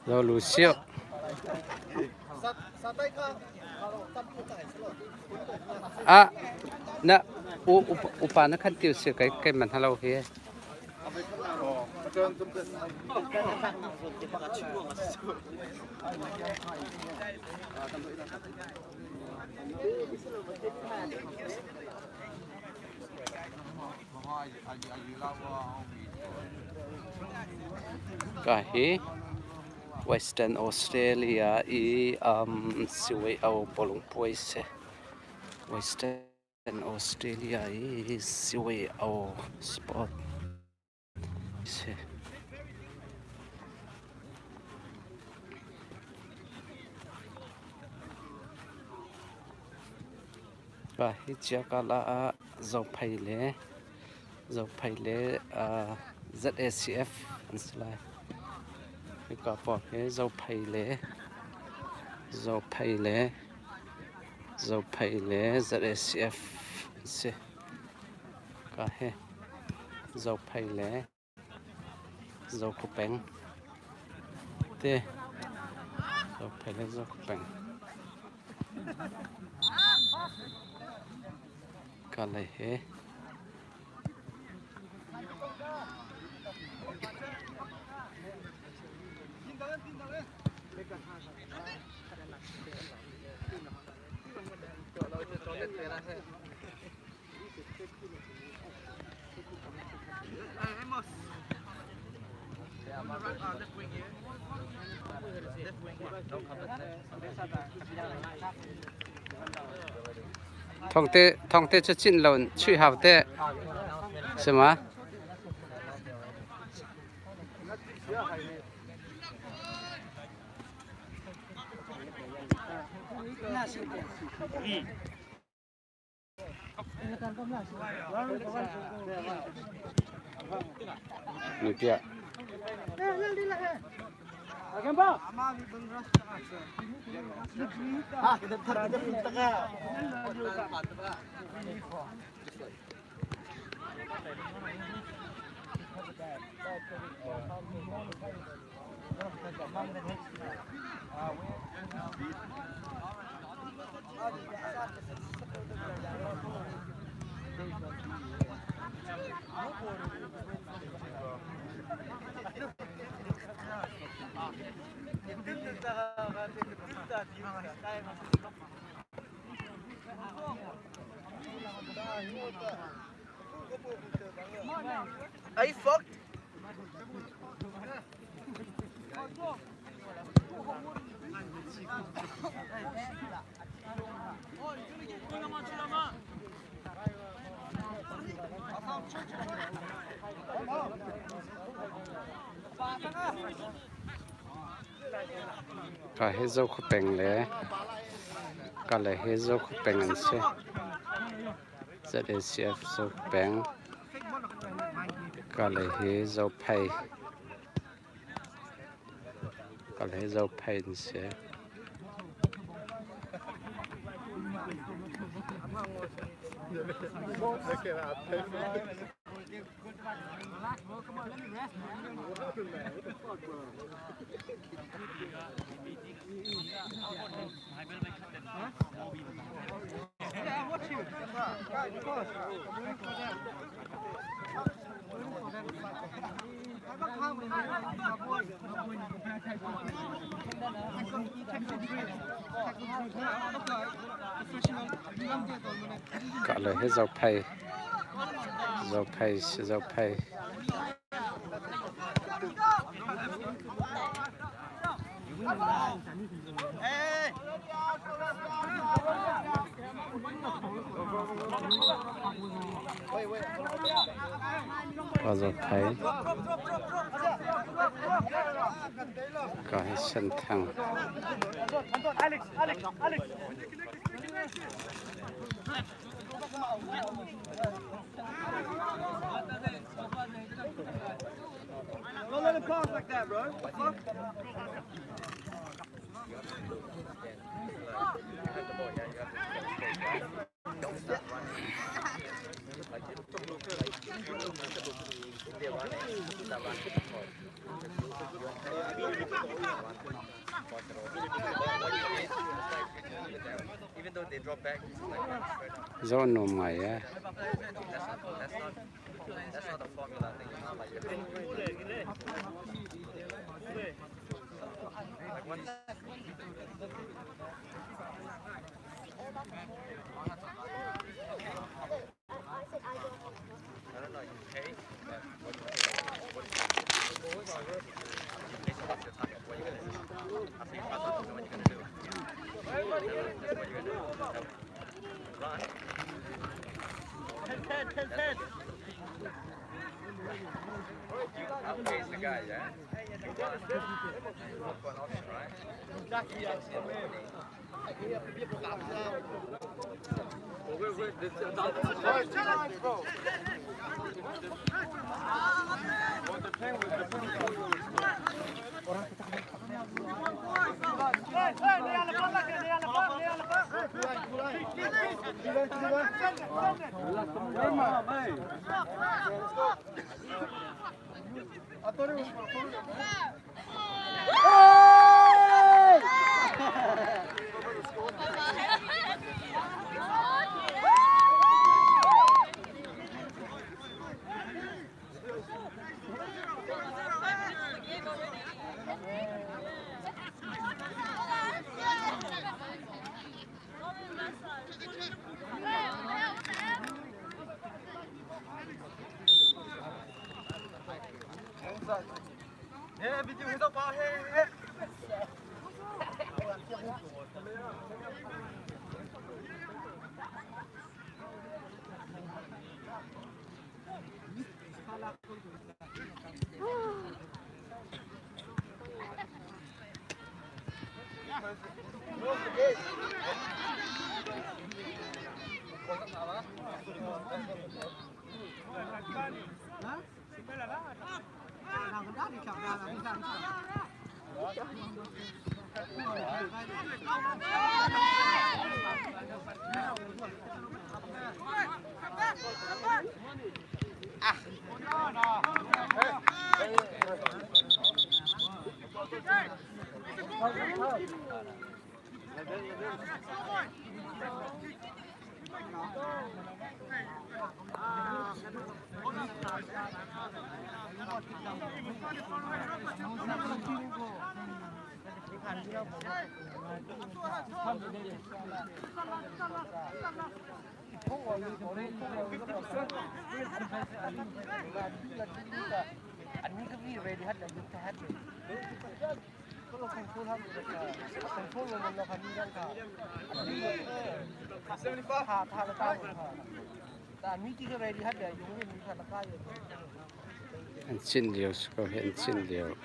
Zo lu sio. Ah, na upa na khan tiu si kai kai man halo hi. Ka hi Western Australia i siwei-au bawlungpuai si. Western Australia i siwei-au sport si. Ka hi Chiakala ah Zophei le Zophei le ZACF an si lai. Hika pawng hi Zophei le Zophei le Zophei le ZACF an si. Ka hi Zophei le Zokhua peng te Zophei le Zokhua peng. Ka lei hi Thawngte cu cinh lo in chuih hau teh. Si ma? Ni piah. Are you fucked? Ka hi Zokhua peng le ka le hi Zokhua peng an si. ZACF Zokhua peng. Ka le hi Zophei. Ka le hi Zophei an si. Ka le hi Zophei. Zophei si Zophei. Ka Zophei. Ka hi Senthang. Don't let him pass like that, bro. What the fuck? Zoh a nuam ngai ee. An cin lio si ko hi an cin lio.